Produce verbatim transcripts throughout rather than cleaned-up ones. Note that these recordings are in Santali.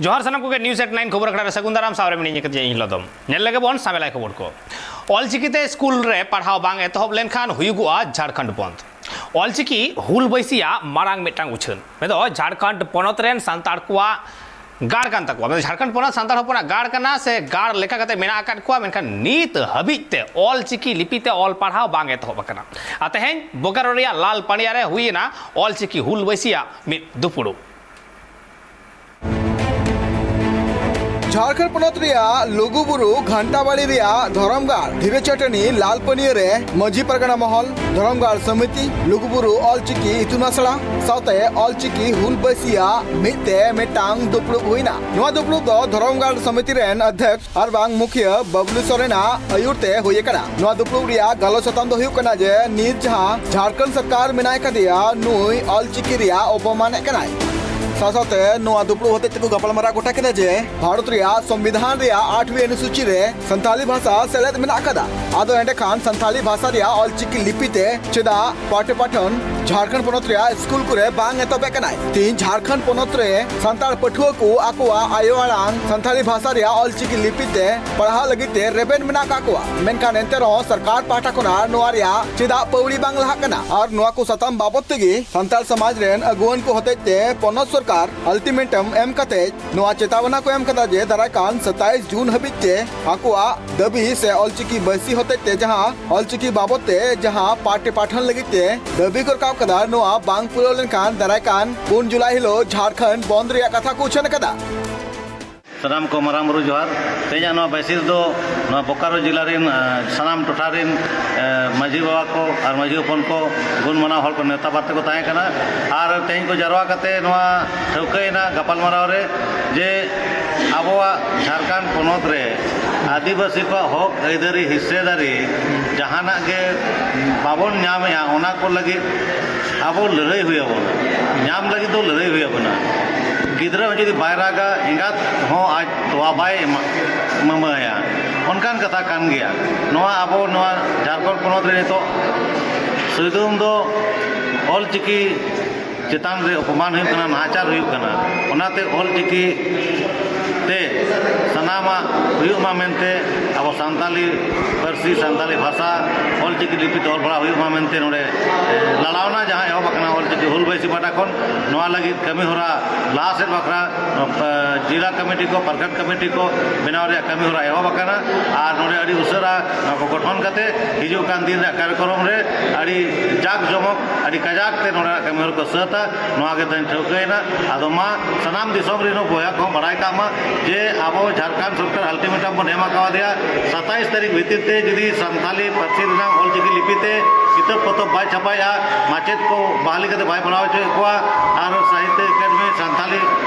ᱡᱚᱦᱟᱨ ᱥᱟᱱᱟᱢ ᱠᱚᱜᱮ, ᱱᱤᱭᱩᱡᱽ ᱮᱴ ᱱᱟᱭᱤᱱ ᱠᱷᱚᱵᱚᱨ ᱟᱠᱷᱲᱟ ᱨᱮ ᱥᱟᱹᱜᱩᱱ ᱫᱟᱨᱟᱢ᱾ ᱥᱟᱶᱨᱮ ᱢᱤᱱᱟᱹᱧ ᱠᱟᱫᱮᱭᱟ ᱤᱧ ᱞᱚᱫᱚᱢ᱾ ᱧᱮᱞ ᱞᱮᱜᱮ ᱵᱚᱱ ᱥᱟᱢᱮᱞᱟᱭ ᱠᱷᱚᱵᱚᱨ ᱠᱚ᱾ ᱚᱞᱪᱤᱠᱤ ᱛᱮ ᱥᱠᱩᱞ ᱨᱮ ᱯᱟᱲᱦᱟᱣ ᱵᱟᱝ ᱮᱛᱚᱦᱚᱵ ᱞᱮᱱᱠᱷᱟᱱ ᱦᱩᱭᱩᱜᱚᱜᱼᱟ ᱡᱷᱟᱲᱠᱷᱚᱸᱰ ᱵᱚᱱᱫᱷ᱾ ᱚᱞᱪᱤᱠᱤ ᱦᱩᱞ ᱵᱟᱹᱭᱥᱤᱭᱟᱜ ᱢᱟᱨᱟᱝ ᱢᱤᱫᱴᱟᱝ ᱩᱪᱷᱟᱹᱱ, ᱢᱮᱱᱫᱚ ᱡᱷᱟᱲᱠᱷᱚᱸᱰ ᱯᱚᱱᱚᱛ ᱨᱮᱱ ᱥᱟᱱᱛᱟᱲ ᱠᱚᱣᱟᱜ ᱜᱟᱲ ᱠᱟᱱ ᱛᱟᱠᱚᱣᱟ, ᱢᱮᱱᱫᱚ ᱡᱷᱟᱲᱠᱷᱚᱸᱰ ᱯᱚᱱᱚᱛ ᱥᱟᱱᱛᱟᱲ ᱦᱚᱯᱚᱱᱟᱜ ᱜᱟᱲ ᱠᱟᱱᱟ ᱥᱮ ᱜᱟᱲ ᱞᱮᱠᱟ ᱠᱟᱛᱮ ᱢᱮᱱᱟᱜ ᱟᱠᱟᱫ ᱠᱚᱣᱟ, ᱢᱮᱱᱠᱷᱟᱱ ᱱᱤᱛ ᱦᱟᱹᱵᱤᱡ ᱛᱮ ᱚᱞᱪᱤᱠᱤ ᱞᱤᱯᱤ ᱛᱮ ᱚᱞ ᱯᱟᱲᱦᱟᱣ ᱵᱟᱝ ᱮᱛᱚᱦᱚᱵ ᱟᱠᱟᱱᱟ᱾ ᱟᱨ ᱛᱮᱦᱮᱧ ᱵᱳᱠᱟᱨᱳ ᱨᱮᱭᱟᱜ ᱞᱟᱞ ᱯᱟᱱᱤᱭᱟ ᱨᱮ ᱦᱩᱭ ᱮᱱᱟ ᱚᱞᱪᱤᱠᱤ ᱦᱩᱞ ᱵᱟᱹᱭᱥᱤᱭᱟᱜ ᱢᱤᱫ ᱫᱩᱯᱲᱩᱵ᱾ ᱡᱷᱟᱲᱠᱷᱚᱸᱰ ᱯᱚᱱᱚᱛ ᱨᱮᱭᱟᱜ ᱞᱩᱜᱩᱵᱩᱨᱩ ᱜᱷᱟᱱᱴᱟᱵᱟᱲᱤ ᱨᱮᱭᱟᱜ ᱫᱷᱚᱨᱚᱢᱜᱟᱲ ᱫᱷᱤᱨᱤ ᱪᱟᱹᱴᱟᱹᱱᱤ ᱞᱟᱞᱯᱟᱹᱱᱤᱭᱟᱹ ᱨᱮ ᱢᱟᱹᱡᱷᱤ ᱯᱟᱨᱜᱟᱱᱟ ᱢᱚᱦᱚᱞ, ᱫᱷᱚᱨᱚᱢᱜᱟᱲ ᱥᱚᱢᱤᱛᱤ, ᱞᱩᱜᱩᱵᱩᱨᱩ ᱚᱞᱪᱤᱠᱤ ᱤᱛᱩᱱ ᱟᱥᱲᱟ ᱥᱟᱶᱛᱮ ᱚᱞᱪᱤᱠᱤ ᱦᱩᱞ ᱵᱟᱹᱭᱥᱤᱭᱟᱜ ᱢᱤᱫ ᱛᱮ ᱢᱤᱫᱴᱟᱝ ᱫᱩᱯᱲᱩᱵ ᱦᱩᱭᱱᱟ᱾ ᱱᱚᱣᱟ ᱫᱩᱯᱲᱩᱵ ᱫᱚ ᱫᱷᱚᱨᱚᱢᱜᱟᱲ ᱥᱚᱢᱤᱛᱤ ᱨᱮᱱ ᱚᱫᱷᱭᱚᱠᱥ ᱟᱨ ᱵᱟᱝ ᱢᱩᱠᱷᱤᱭᱟᱹ ᱵᱟᱵᱞᱩ ᱥᱚᱨᱮᱱᱟᱜ ᱟᱹᱭᱩᱨ ᱛᱮ ᱦᱩᱭ ᱟᱠᱟᱱᱟ᱾ ᱱᱚᱣᱟ ᱫᱩᱯᱲᱩᱵ ᱨᱮᱭᱟᱜ ᱜᱟᱞᱚᱪ ᱥᱟᱛᱟᱢ ᱫᱚ ᱦᱩᱭᱩᱜ ᱠᱟᱱᱟ ᱡᱮ ᱱᱤᱛ ᱡᱟᱦᱟᱸ ᱡᱷᱟᱲᱠᱷᱚᱸᱰ ᱥᱚᱨᱠᱟᱨ ᱢᱮᱱᱟᱭ ᱠᱟᱫᱮᱭᱟ, ᱱᱩᱭ ᱚᱞᱪᱤᱠᱤ ᱨᱮᱭᱟᱜ ᱚᱯᱚᱢᱟᱱᱮᱫ ᱠᱟᱱᱟᱭ᱾ ᱥᱟᱶ ᱥᱟᱶᱛᱮ ᱱᱚᱣᱟ ᱫᱩᱯᱲᱩᱵ ᱦᱚᱛᱮᱡ ᱛᱮᱠᱚ ᱜᱟᱯᱟᱞᱢᱟᱨᱟᱣ ᱜᱚᱴᱟ ᱠᱮᱫᱟ ᱡᱮ ᱵᱷᱟᱨᱚᱛ ᱨᱮᱭᱟᱜ ᱥᱚᱝᱵᱤᱫᱷᱟᱱ ᱨᱮᱭᱟᱜ ᱟᱴᱷᱣᱤ ᱚᱱᱩᱥᱩᱪᱤ ᱨᱮ ᱥᱟᱱᱛᱟᱞᱤ ᱵᱷᱟᱥᱟ ᱥᱮᱞᱮᱫ ᱢᱮᱱᱟᱜ ᱟᱠᱟᱫᱟ᱾ ᱟᱫᱚ ᱮᱸᱰᱮᱠᱷᱟᱱ ᱥᱟᱱᱛᱟᱞᱤ ᱵᱷᱟᱥᱟ ᱨᱮᱭᱟᱜ ᱚᱞᱪᱤᱠᱤ ᱞᱤᱯᱤ ᱛᱮ ᱪᱮᱫᱟᱜ ᱯᱟᱴᱷᱮ ᱯᱟᱴᱷᱚᱱ ᱡᱷᱟᱲᱠᱷᱚᱸᱰ ᱯᱚᱱᱚᱛ ᱨᱮᱭᱟᱜ ᱥᱠᱩᱞ ᱠᱚᱨᱮ ᱵᱟᱝ ᱮᱛᱚᱦᱚᱵ ᱠᱟᱱᱟᱭ? ᱛᱮᱦᱮᱧ ᱡᱷᱟᱲᱠᱷᱚᱸᱰ ᱯᱚᱱᱚᱛ ᱨᱮ ᱥᱟᱱᱛᱟᱲ ᱯᱟᱹᱴᱷᱩᱣᱟᱹ ᱠᱚ ᱟᱠᱚᱣᱟᱜ ᱟᱭᱳ ᱟᱲᱟᱝ ᱥᱟᱱᱛᱟᱲᱤ ᱵᱷᱟᱥᱟ ᱨᱮᱭᱟᱜ ᱚᱞᱪᱤᱠᱤ ᱞᱤᱯᱤ ᱛᱮ ᱯᱟᱲᱦᱟᱣ ᱞᱟᱹᱜᱤᱫ ᱛᱮ ᱨᱮᱵᱮᱱ ᱢᱮᱱᱟᱜ ᱟᱠᱟᱫ ᱠᱚᱣᱟ, ᱢᱮᱱᱠᱷᱟᱱ ᱮᱱᱛᱮ ᱨᱮᱦᱚᱸ ᱥᱚᱨᱠᱟᱨ ᱯᱟᱦᱴᱟ ᱠᱷᱚᱱᱟᱜ ᱱᱚᱣᱟ ᱨᱮᱭᱟᱜ ᱪᱮᱫᱟᱜ ᱯᱟᱹᱣᱲᱤ ᱵᱟᱝ ᱞᱟᱦᱟᱜ ᱠᱟᱱᱟ? ᱟᱨ ᱱᱚᱣᱟ ᱠᱚ ᱥᱟᱛᱟᱢ ᱵᱟᱵᱚᱫ ᱛᱮᱜᱮ ᱥᱟᱱᱛᱟᱲ ᱥᱚᱢᱟᱡᱽ ᱨᱮᱱ ᱟᱹᱜᱩᱣᱟᱹᱱ ᱠᱚ ᱦᱚᱛᱮᱡ ᱛᱮ ᱯᱚᱱᱚᱛ ᱥᱚᱨᱠᱟᱨ ᱟᱞᱴᱤᱢᱮᱴᱟᱢ ᱮᱢ ᱠᱟᱛᱮ ᱱᱚᱣᱟ ᱪᱮᱛᱟᱣᱱᱟ ᱠᱚ ᱮᱢ ᱠᱟᱫᱟ ᱡᱮ ᱫᱟᱨᱟᱭ ᱠᱟᱱ ᱥᱟᱛᱟᱭᱤᱥ ᱡᱩᱱ ᱦᱟᱹᱵᱤᱡ ᱛᱮ ᱟᱠᱚᱣᱟᱜ ᱫᱟᱹᱵᱤ ᱥᱮ ᱚᱞᱪᱤᱠᱤ ᱵᱟᱹᱭᱥᱤ ᱦᱚᱛᱮᱡ ᱛᱮ ᱡᱟᱦᱟᱸ ᱚᱞᱪᱤᱠᱤ ᱵᱟᱵᱚᱫ ᱛᱮ ᱡᱟᱦᱟᱸ ᱯᱟᱴᱷᱮ ᱯᱟᱴᱷᱚᱱ ᱞᱟᱹᱜᱤᱫ ᱛᱮ ᱫᱟᱹᱵᱤ ᱠᱚ ᱨᱟᱠᱟᱵ ᱠᱟᱫᱟ, ᱱᱚᱣᱟ ᱵᱟᱝ ᱯᱩᱨᱟᱹᱣ ᱞᱮᱱᱠᱷᱟᱱ ᱫᱟᱨᱟᱭ ᱠᱟᱱ ᱯᱩᱱ ᱡᱩᱞᱟᱭ ᱦᱤᱞᱳᱜ ᱡᱷᱟᱲᱠᱷᱚᱸᱰ ᱵᱚᱱᱫ ᱨᱮᱭᱟᱜ ᱠᱟᱛᱷᱟ ᱠᱚ ᱩᱪᱷᱟᱹᱱ ᱟᱠᱟᱫᱟ᱾ ᱥᱟᱱᱟᱢ ᱠᱚ ᱢᱟᱨᱟᱝ ᱵᱩᱨᱩ ᱡᱚᱦᱟᱨ᱾ ᱛᱮᱦᱮᱧᱟᱜ ᱱᱚᱣᱟ ᱵᱟᱭᱥᱤᱥ ᱫᱚ ᱱᱚᱣᱟ ᱵᱳᱠᱟᱨᱳ ᱡᱮᱞᱟ ᱨᱮᱱ, ᱟᱸ, ᱥᱟᱱᱟᱢ ᱴᱚᱴᱷᱟ ᱨᱮᱱ, ᱟᱸ, ᱢᱟᱹᱡᱷᱤ ᱵᱟᱵᱟ ᱠᱚ ᱟᱨ ᱢᱟᱹᱡᱷᱤ ᱦᱚᱯᱚᱱ ᱠᱚ, ᱜᱩᱱ ᱢᱟᱱᱟᱣ ᱦᱚᱲ ᱠᱚ ᱱᱮᱣᱛᱟ ᱵᱟᱨᱛᱮ ᱠᱚ ᱛᱟᱦᱮᱸ ᱠᱟᱱᱟ᱾ ᱟᱨ ᱛᱮᱦᱮᱧ ᱠᱚ ᱡᱟᱨᱣᱟ ᱠᱟᱛᱮ ᱱᱚᱣᱟ ᱴᱷᱟᱹᱣᱠᱟᱹᱭᱮᱱᱟ ᱜᱟᱯᱟᱞᱢᱟᱨᱟᱣ ᱨᱮ ᱡᱮ ᱟᱵᱚᱣᱟᱜ ᱡᱷᱟᱲᱠᱷᱚᱸᱰ ᱯᱚᱱᱚᱛ ᱨᱮ ᱟᱹᱫᱤᱵᱟᱹᱥᱤ ᱠᱚᱣᱟᱜ ᱦᱚᱠ ᱟᱹᱭᱫᱟᱹᱨᱤ ᱦᱤᱥᱥᱟᱹᱫᱟᱨᱤ ᱡᱟᱦᱟᱱᱟᱜ ᱜᱮ ᱵᱟᱵᱚᱱ ᱧᱟᱢᱮᱜᱼᱟ, ᱚᱱᱟ ᱠᱚ ᱞᱟᱹᱜᱤᱫ ᱟᱵᱚ ᱞᱟᱹᱲᱦᱟᱹᱭ ᱦᱩᱭ ᱟᱵᱚᱱᱟ, ᱧᱟᱢ ᱞᱟᱹᱜᱤᱫ ᱫᱚ ᱞᱟᱹᱲᱦᱟᱹᱭ ᱦᱩᱭ ᱟᱵᱚᱱᱟ᱾ ᱜᱤᱫᱽᱨᱟᱹ ᱦᱚᱸ ᱡᱩᱫᱤ ᱵᱟᱭ ᱨᱟᱜᱟ, ᱮᱸᱜᱟᱛ ᱦᱚᱸ ᱟᱡ ᱛᱚᱣᱟ ᱵᱟᱭ ᱮᱢᱟ, ᱮᱢᱟᱢᱟᱭᱟ, ᱚᱱᱠᱟᱱ ᱠᱟᱛᱷᱟ ᱠᱟᱱ ᱜᱮᱭᱟ᱾ ᱱᱚᱣᱟ ᱟᱵᱚ ᱱᱚᱣᱟ ᱡᱷᱟᱲᱠᱷᱚᱸᱰ ᱯᱚᱱᱚᱛ ᱨᱮ ᱱᱤᱛᱚᱜ ᱥᱩᱭᱫᱩᱢ ᱫᱚ ᱚᱞ ᱪᱤᱠᱤ ᱪᱮᱛᱟᱱ ᱨᱮ ᱚᱯᱚᱢᱟᱱ ᱦᱩᱭᱩᱜ ᱠᱟᱱᱟ, ᱱᱟᱦᱟᱪᱟᱨ ᱦᱩᱭᱩᱜ ᱠᱟᱱᱟ᱾ ᱚᱱᱟᱛᱮ ᱚᱞ ᱪᱤᱠᱤ ᱛᱮ ᱥᱟᱱᱟᱢᱟᱜ ᱦᱩᱭᱩᱜ ᱢᱟ ᱢᱮᱱᱛᱮ, ᱟᱵᱚ ᱥᱟᱱᱛᱟᱞᱤ ᱯᱟᱹᱨᱥᱤ, ᱥᱟᱱᱛᱟᱞᱤ ᱵᱷᱟᱥᱟ ᱚᱞ ᱪᱤᱠᱤ ᱞᱤᱯᱤ ᱛᱮ ᱚᱞ ᱯᱟᱲᱦᱟᱣ ᱦᱩᱭᱩᱜ ᱢᱟ ᱢᱮᱱᱛᱮ ᱱᱚᱰᱮ, ᱮ, ᱞᱟᱲᱟᱣᱱᱟ ᱡᱟᱦᱟᱸ ᱮᱦᱚᱵ ᱟᱠᱟᱱᱟ ᱚᱞ ᱪᱤᱠᱤ ᱦᱩᱞ ᱵᱟᱭᱥᱤ ᱯᱟᱦᱴᱟ ᱠᱷᱚᱱ᱾ ᱱᱚᱣᱟ ᱞᱟᱹᱜᱤᱫ ᱠᱟᱹᱢᱤ ᱦᱚᱨᱟ ᱞᱟᱦᱟ ᱥᱮᱫ ᱵᱟᱠᱷᱨᱟ, ᱮ, ᱡᱮᱞᱟ ᱠᱚᱢᱤᱴᱤ ᱠᱚ, ᱯᱟᱨᱜᱟᱱᱟ ᱠᱚᱢᱤᱴᱤ ᱠᱚ ᱵᱮᱱᱟᱣ ᱨᱮᱭᱟᱜ ᱠᱟᱹᱢᱤ ᱦᱚᱨᱟ ᱮᱦᱚᱵ ᱟᱠᱟᱱᱟ᱾ ᱟᱨ ᱱᱚᱰᱮ ᱟᱹᱰᱤ ᱩᱥᱟᱹᱨᱟ ᱱᱚᱣᱟ ᱠᱚ ᱜᱚᱴᱷᱚᱱ ᱠᱟᱛᱮ ᱦᱤᱡᱩᱜ ᱠᱟᱱ ᱫᱤᱱ ᱨᱮᱭᱟᱜ ᱠᱟᱨᱭᱚᱠᱨᱚᱢ ᱨᱮ ᱟᱹᱰᱤ ᱡᱟᱠ ᱡᱚᱢᱚᱠ, ᱟᱹᱰᱤ ᱠᱟᱡᱟᱠ ᱛᱮ ᱱᱚᱰᱮᱱᱟᱜ ᱠᱟᱹᱢᱤ ᱦᱚᱨᱟ ᱠᱚ ᱥᱟᱹᱛᱟ, ᱱᱚᱣᱟ ᱜᱮ ᱛᱮᱦᱮᱧ ᱴᱷᱟᱹᱣᱠᱟᱹᱭᱮᱱᱟ᱾ ᱟᱫᱚ ᱢᱟ ᱥᱟᱱᱟᱢ ᱫᱤᱥᱚᱢ ᱨᱮᱱ ᱵᱚᱭᱦᱟ ᱠᱚᱦᱚᱸ ᱵᱟᱲᱟᱭ ᱠᱟᱜ ᱢᱟ ᱡᱮ ᱟᱵᱚ ᱡᱷᱟᱲᱠᱷᱚᱸᱰ ᱥᱚᱨᱠᱟᱨ ultimatum ᱵᱚᱱ ᱮᱢ ᱟᱠᱟᱣᱟᱫᱮᱭᱟ, ᱥᱟᱛᱟᱭᱤᱥ ᱛᱟᱹᱨᱤᱠᱷ ᱵᱷᱤᱛᱤᱨ ᱛᱮ ᱡᱩᱫᱤ ᱥᱟᱱᱛᱟᱞᱤ ᱯᱟᱹᱨᱥᱤ ᱨᱮᱱᱟᱜ ᱚᱞᱪᱤᱠᱤ ᱞᱤᱯᱤ ᱛᱮ ᱠᱤᱛᱟᱹᱵ ᱯᱚᱛᱚᱵ ᱵᱟᱭ ᱪᱷᱟᱯᱟᱭᱮᱫᱼᱟ, ᱢᱟᱪᱮᱫ ᱠᱚ ᱵᱟᱦᱟᱞᱤ ᱠᱟᱛᱮ ᱵᱟᱭ ᱯᱟᱲᱦᱟᱣ ᱦᱚᱪᱚᱭᱮᱫ ᱠᱚᱣᱟ, ᱟᱨ ᱥᱟᱦᱤᱛᱭᱚ ᱮᱠᱟᱰᱮᱢᱤ ᱥᱟᱱᱛᱟᱞᱤ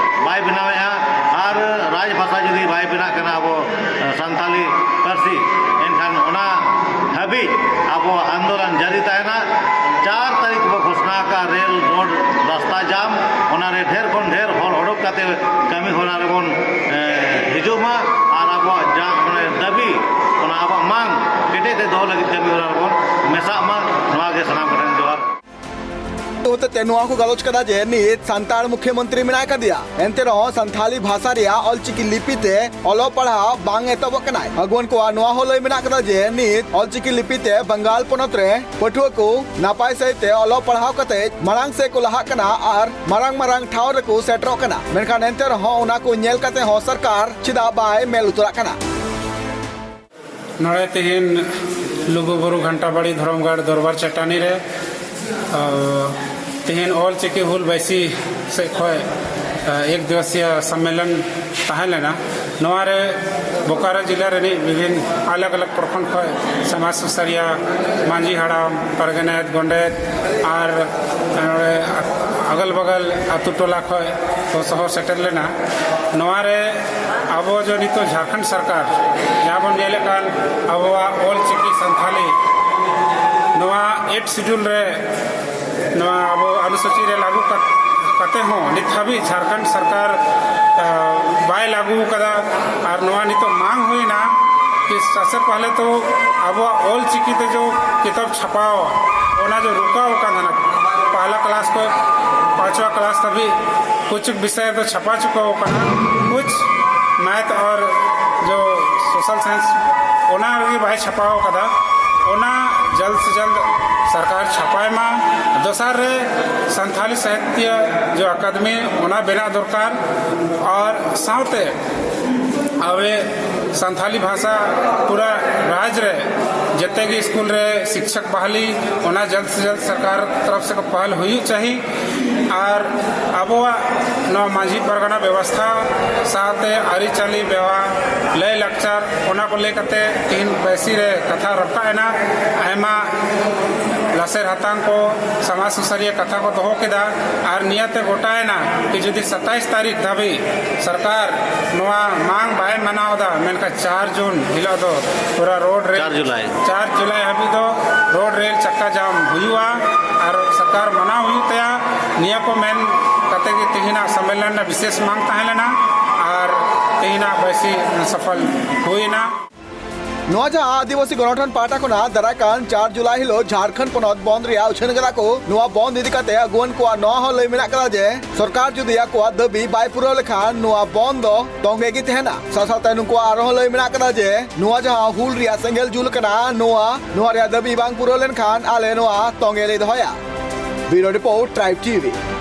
ᱵᱟᱭ ᱵᱮᱱᱟᱣᱮᱫᱼᱟ, ᱟᱨ ᱨᱟᱡᱽᱵᱷᱟᱥᱟ ᱡᱩᱫᱤ ᱵᱟᱭ ᱵᱮᱱᱟᱜ ᱠᱟᱱᱟ ᱟᱵᱚ, ᱮ, ᱥᱟᱱᱛᱟᱞᱤ ᱯᱟᱹᱨᱥᱤ, ᱮᱱᱠᱷᱟᱱ ᱚᱱᱟ ᱦᱟᱹᱵᱤᱡ ᱟᱵᱚᱣᱟᱜ ᱟᱱᱫᱳᱞᱚᱱ ᱡᱟᱹᱨᱤ ᱛᱟᱦᱮᱱᱟ᱾ ᱪᱟᱨ ᱛᱟᱹᱨᱤᱠᱷ ᱵᱚ ᱜᱷᱳᱥᱱᱟ ᱟᱠᱟᱫ ᱨᱮᱞ, ᱨᱳᱰ, ᱨᱟᱥᱛᱟ ᱡᱟᱢ, ᱚᱱᱟᱨᱮ ᱰᱷᱮᱨ ᱠᱷᱚᱱ ᱰᱷᱮᱨ ᱦᱚᱲ ᱚᱰᱚᱠ ᱠᱟᱛᱮ ᱠᱟᱹᱢᱤ ᱦᱚᱨᱟ ᱨᱮᱵᱚᱱ, ᱮ, ᱦᱤᱡᱩᱜ ᱢᱟ ᱟᱨ ᱟᱵᱚᱣᱟᱜ ᱡᱟ, ᱢᱟᱱᱮ, ᱫᱟᱹᱵᱤ, ᱚᱱᱟ ᱟᱵᱚᱣᱟᱜ ᱢᱟᱝ ᱠᱮᱴᱮᱡ ᱛᱮ ᱫᱚᱦᱚ ᱞᱟᱹᱜᱤᱫ ᱠᱟᱹᱢᱤ ᱦᱚᱨᱟ ᱨᱮᱵᱚᱱ ᱢᱮᱥᱟᱜ ᱢᱟ᱾ ᱱᱚᱣᱟ ᱜᱮ ᱥᱟᱱᱟᱢ ᱠᱚᱴᱷᱮᱱ ᱡᱚᱦᱟᱨ᱾ ᱦᱚᱛᱮᱛᱮ ᱱᱚᱣᱟ ᱠᱚ ᱜᱟᱞᱚᱪ ᱠᱟᱫᱟ ᱡᱮ ᱱᱤᱛ ᱥᱟᱱᱛᱟᱲ ᱢᱩᱠᱷᱭᱟᱹ ᱢᱚᱱᱛᱨᱤ ᱢᱮᱱᱟᱭ ᱠᱟᱫᱮᱭᱟ, ᱮᱱᱛᱮ ᱨᱮᱦᱚᱸ ᱥᱟᱱᱛᱷᱟᱞᱤ ᱵᱷᱟᱥᱟ ᱨᱮᱭᱟᱜ ᱚᱞᱪᱤᱠᱤ ᱞᱤᱯᱤ ᱛᱮ ᱚᱞᱚᱜ ᱯᱟᱲᱦᱟᱣ ᱵᱟᱝ ᱮᱛᱚᱦᱚᱵᱚᱜ ᱠᱟᱱᱟᱭ᱾ ᱟᱹᱜᱩᱣᱟᱹᱱ ᱠᱚᱣᱟᱜ ᱱᱚᱣᱟ ᱦᱚᱸ ᱞᱟᱹᱭ ᱢᱮᱱᱟᱜ ᱠᱟᱫᱟ ᱡᱮ ᱱᱤᱛ ᱚᱞᱪᱤᱠᱤ ᱞᱤᱯᱤ ᱛᱮ ᱵᱟᱝᱜᱟᱞ ᱯᱚᱱᱚᱛ ᱨᱮ ᱯᱟᱹᱴᱷᱩᱣᱟᱹ ᱠᱚ ᱱᱟᱯᱟᱭ ᱥᱟᱹᱦᱤᱡ ᱛᱮ ᱚᱞᱚᱜ ᱯᱟᱲᱦᱟᱣ ᱠᱟᱛᱮ ᱢᱟᱲᱟᱝ ᱥᱮᱫ ᱠᱚ ᱞᱟᱦᱟᱜ ᱠᱟᱱᱟ ᱟᱨ ᱢᱟᱨᱟᱝ ᱢᱟᱨᱟᱝ ᱴᱷᱟᱶ ᱨᱮᱠᱚ ᱥᱮᱴᱮᱨᱚᱜ ᱠᱟᱱᱟ, ᱢᱮᱱᱠᱷᱟᱱ ᱮᱱᱛᱮ ᱨᱮᱦᱚᱸ ᱚᱱᱟ ᱠᱚ ᱧᱮᱞ ᱠᱟᱛᱮ ᱦᱚᱸ ᱥᱚᱨᱠᱟᱨ ᱪᱮᱫᱟᱜ ᱵᱟᱭ ᱢᱮᱫ ᱞᱩᱛᱩᱨᱟᱜ ᱠᱟᱱᱟ? ᱱᱚᱰᱮ ᱛᱮᱦᱮᱧ ᱞᱩᱜᱩᱵᱩᱨᱩ ᱜᱷᱟᱱᱴᱟᱵᱟᱲᱤ ᱫᱷᱚᱨᱚᱢᱜᱟᱲ ᱫᱚᱨᱵᱟᱨ ᱪᱟᱹᱴᱟᱹᱱᱤ ᱨᱮ, ᱟ, ᱛᱮᱦᱮᱧ ᱚᱞ ᱪᱤᱠᱤ ᱦᱩᱞ ᱵᱟᱭᱥᱤ ᱥᱮᱫ ᱠᱷᱚᱱ, ᱟ, ᱮᱠ ᱫᱤᱵᱚᱥᱤᱭᱟ ᱥᱚᱢᱢᱮᱞᱚᱱ ᱛᱟᱦᱮᱸ ᱞᱮᱱᱟ᱾ ᱱᱚᱣᱟ ᱨᱮ ᱵᱳᱠᱟᱨᱳ ᱡᱤᱞᱟ ᱨᱤᱱᱤᱡ ᱵᱤᱵᱷᱤᱱ ᱟᱞᱟᱜᱽ ᱟᱞᱟᱜᱽ ᱯᱨᱚᱠᱷᱚᱸᱰ ᱠᱷᱚᱱ ᱥᱚᱢᱟᱡᱽ ᱥᱩᱥᱟᱹᱨᱤᱭᱟᱹ, ᱢᱟᱹᱡᱷᱤ ᱦᱟᱲᱟᱢ, ᱯᱟᱨᱜᱟᱱᱟ, ᱜᱚᱰᱮᱛ ᱟᱨ ᱱᱚᱰᱮ ᱟᱜᱟᱞ ᱵᱟᱜᱟᱞ ᱟᱹᱛᱩ ᱴᱚᱞᱟ ᱠᱷᱚᱱ ᱠᱚ ᱥᱚᱦᱚᱨ ᱥᱮᱴᱮᱨ ᱞᱮᱱᱟ᱾ ᱱᱚᱣᱟ ᱨᱮ ᱟᱵᱚ ᱡᱮ ᱱᱤᱛᱚᱜ ᱡᱷᱟᱲᱠᱷᱚᱸᱰ ᱥᱚᱨᱠᱟᱨ ᱡᱟᱦᱟᱸ ᱵᱚᱱ ᱧᱮᱞᱮᱫ ᱠᱟᱱ ᱟᱵᱚᱣᱟᱜ ᱚᱞ ᱪᱤᱠᱤ ᱥᱟᱱᱛᱷᱟᱞᱤ ᱱᱚᱣᱟ eighth schedule ᱨᱮ ᱱᱚᱣᱟ ᱟᱵᱚ ᱚᱱᱩᱥᱩᱪᱤ ᱨᱮ ᱞᱟᱹᱜᱩ ᱠᱟᱛ-, ᱠᱟᱛᱮ ᱦᱚᱸ ᱱᱤᱛ ᱦᱟᱹᱵᱤᱡ ᱡᱷᱟᱲᱠᱷᱚᱸᱰ ᱥᱚᱨᱠᱟᱨ, ᱟ, ᱵᱟᱭ ᱞᱟᱹᱜᱩ ᱠᱟᱫᱟ᱾ ᱟᱨ ᱱᱚᱣᱟ ᱱᱤᱛᱚᱜ ᱢᱟᱝ ᱦᱩᱭᱱᱟ ᱠᱤ ᱥᱟᱵᱥᱮ ᱯᱟᱦᱞᱮ ᱛᱚ ᱟᱵᱚᱣᱟᱜ ᱚᱞ ᱪᱤᱠᱤ ᱛᱮ ᱡᱚ ᱠᱤᱛᱟᱵ ᱪᱷᱟᱯᱟᱣ, ᱚᱱᱟ ᱡᱚ ᱨᱩᱠᱟᱣ ᱟᱠᱟᱱ ᱛᱟᱦᱮᱱᱟ᱾ ᱯᱟᱦᱞᱟ ᱠᱞᱟᱥ ᱠᱷᱚᱱ ᱯᱟᱸᱪᱣᱟ ᱠᱞᱟᱥ ᱫᱷᱟᱹᱵᱤᱡ ᱠᱩᱪᱷ ᱵᱤᱥᱚᱭ ᱫᱚ ᱪᱷᱟᱯᱟ ᱪᱩᱠᱟᱣ ᱠᱟᱱᱟ, ᱠᱩᱪᱷ ᱢᱮᱛᱷ ᱟᱨ ᱡᱚ ᱥᱳᱥᱟᱞ ᱥᱟᱭᱮᱱᱥ, ᱚᱱᱟ ᱨᱮᱜᱮ ᱵᱟᱭ ᱪᱷᱟᱯᱟᱣ ᱠᱟᱫᱟ᱾ ᱚᱱᱟ ᱡᱚᱞᱫ ᱥᱮ ᱡᱚᱞᱫ ᱥᱚᱨᱠᱟᱨ ᱪᱷᱟᱯᱟᱭ ᱢᱟ᱾ ᱫᱚᱥᱟᱨ ᱨᱮ ᱥᱟᱱᱛᱷᱟᱞᱤ ᱥᱟᱦᱤᱛᱭᱚ ᱡᱚ ᱟᱠᱟᱫᱮᱢᱤ, ᱚᱱᱟ ᱵᱮᱱᱟᱣ ᱫᱚᱨᱠᱟᱨ᱾ ᱟᱨ ᱥᱟᱶᱛᱮ ᱟᱵᱮ ᱥᱟᱱᱛᱷᱟᱞᱤ ᱵᱷᱟᱥᱟ ᱯᱩᱨᱟ ᱨᱟᱡᱽ ᱨᱮ ᱡᱮᱛᱮ ᱜᱮ ᱥᱠᱩᱞ ᱨᱮ ᱥᱤᱠᱪᱷᱚᱠ ᱵᱟᱦᱟᱞᱤ, ᱚᱱᱟ ᱡᱚᱞᱫ ᱥᱮ ᱡᱚᱞᱫ ᱥᱚᱨᱠᱟᱨ ᱛᱚᱨᱚᱯ ᱥᱮ ᱠᱚ ᱯᱟᱦᱟᱞ ᱦᱩᱭᱩᱜ ᱪᱟᱹᱦᱤ᱾ ᱟᱨ ᱟᱵᱚᱣᱟᱜ ᱱᱚᱣᱟ ᱢᱟᱹᱡᱷᱤ ᱯᱟᱨᱜᱟᱱᱟ ᱵᱮᱵᱚᱥᱛᱷᱟ ᱥᱟᱶᱛᱮ ᱟᱹᱨᱤᱪᱟᱹᱞᱤ ᱵᱮᱣᱦᱟᱨ, ᱞᱟᱹᱭ ᱞᱟᱠᱪᱟᱨ, ᱚᱱᱟ ᱠᱚ ᱞᱟᱹᱭ ᱠᱟᱛᱮ ᱛᱤᱦᱤᱧ ᱵᱟᱹᱭᱥᱤ ᱨᱮ ᱠᱟᱛᱷᱟ ᱨᱟᱠᱟᱵ ᱮᱱᱟ᱾ ᱟᱭᱢᱟ ᱞᱟᱥᱮᱨ ᱦᱟᱛᱟᱝ ᱠᱚ, ᱥᱚᱢᱟᱡᱽ ᱥᱩᱥᱟᱹᱨᱤᱭᱟᱹ ᱠᱟᱛᱷᱟ ᱠᱚ ᱫᱚᱦᱚ ᱠᱮᱫᱟ᱾ ᱟᱨ ᱱᱤᱭᱟᱹᱛᱮ ᱜᱚᱴᱟᱭᱮᱱᱟ ᱠᱤ ᱡᱩᱫᱤ ᱥᱟᱛᱟᱭᱤᱥ ᱛᱟᱹᱨᱤᱠᱷ ᱫᱷᱟᱹᱵᱤᱡ ᱥᱚᱨᱠᱟᱨ ᱱᱚᱣᱟ ᱢᱟᱝ ᱵᱟᱭ ᱢᱟᱱᱟᱣ ᱮᱫᱟ, ᱢᱮᱱᱠᱷᱟᱱ ᱪᱟᱨ ᱡᱩᱱ ᱦᱤᱞᱳᱜ ᱫᱚ ᱯᱩᱨᱟ ᱨᱳᱰ ᱨᱮ, ᱪᱟᱨ ᱡᱩᱞᱟᱭ᱾ ᱪᱟᱨ ᱡᱩᱞᱟᱭ ᱦᱟᱹᱵᱤᱡ ᱫᱚ ᱨᱳᱰ ᱨᱮ ᱪᱟᱠᱟ ᱡᱟᱢ ᱦᱩᱭᱩᱜᱼᱟ᱾ ᱟᱨ ᱥᱚᱨᱠᱟᱨ ᱢᱟᱱᱟᱣ ᱦᱩᱭᱩᱜ ᱛᱟᱭᱟ᱾ ᱱᱤᱭᱟᱹ ᱠᱚ ᱢᱮᱱ ᱠᱟᱛᱮ ᱜᱮ ᱛᱮᱦᱮᱧᱟᱜ ᱥᱚᱢᱢᱮᱞᱚᱱ ᱨᱮᱱᱟᱜ ᱵᱤᱥᱮᱥ ᱢᱟᱝ ᱛᱟᱦᱮᱸ ᱞᱮᱱᱟ ᱟᱨ ᱛᱮᱦᱮᱧᱟᱜ ᱵᱟᱹᱭᱥᱤ ᱥᱚᱯᱷᱚᱞ ᱦᱩᱭᱮᱱᱟ᱾ ᱱᱚᱣᱟ ᱡᱟᱦᱟᱸ ᱟᱹᱫᱤᱵᱟᱹᱥᱤ ᱜᱚᱱᱚᱴᱷᱚᱱ ᱯᱟᱦᱴᱟ ᱠᱷᱚᱱᱟᱜ ᱫᱟᱨᱟᱭ ᱠᱟᱱ ᱪᱟᱨ ᱡᱩᱞᱟᱭ ᱦᱤᱞᱳᱜ ᱡᱷᱟᱲᱠᱷᱚᱸᱰ ᱯᱚᱱᱚᱛ ᱵᱚᱱᱫ ᱨᱮᱭᱟᱜ ᱩᱪᱷᱟᱹᱱ ᱠᱟᱫᱟ ᱠᱚ, ᱱᱚᱣᱟ ᱵᱚᱱᱫ ᱤᱫᱤ ᱠᱟᱛᱮ ᱟᱹᱜᱩᱣᱟᱹᱱ ᱠᱚᱣᱟᱜ ᱱᱚᱣᱟ ᱦᱚᱸ ᱞᱟᱹᱭ ᱢᱮᱱᱟᱜ ᱠᱟᱫᱟ ᱡᱮ ᱥᱚᱨᱠᱟᱨ ᱡᱩᱫᱤ ᱟᱠᱚᱣᱟᱜ ᱫᱟᱹᱵᱤ ᱵᱟᱭ ᱯᱩᱨᱟᱹᱣ ᱞᱮᱠᱷᱟᱱ ᱱᱚᱣᱟ ᱵᱚᱱᱫ ᱫᱚ ᱛᱚᱝᱜᱮ ᱜᱮ ᱛᱟᱦᱮᱱᱟ᱾ ᱥᱟᱶ ᱥᱟᱶᱛᱮ ᱱᱩᱠᱩᱣᱟᱜ ᱟᱨᱦᱚᱸ ᱞᱟᱹᱭ ᱢᱮᱱᱟᱜ ᱠᱟᱫᱟ ᱡᱮ ᱱᱚᱣᱟ ᱡᱟᱦᱟᱸ ᱦᱩᱞ ᱨᱮᱭᱟᱜ ᱥᱮᱸᱜᱮᱞ ᱡᱩᱞ ᱠᱟᱱᱟ, ᱱᱚᱣᱟ, ᱱᱚᱣᱟ ᱨᱮᱭᱟᱜ ᱫᱟᱹᱵᱤ ᱵᱟᱝ ᱯᱩᱨᱟᱹᱣ ᱞᱮᱱᱠᱷᱟᱱ ᱟᱞᱮ ᱱᱚᱣᱟ ᱛᱚᱝᱜᱮ ᱞᱮ ᱫᱚᱦᱚᱭᱟ᱾ ᱵᱤᱭᱩᱨᱳ ᱨᱤᱯᱳᱨᱴ, ᱴᱨᱟᱭᱤᱵᱽ ᱴᱤᱵᱷᱤ᱾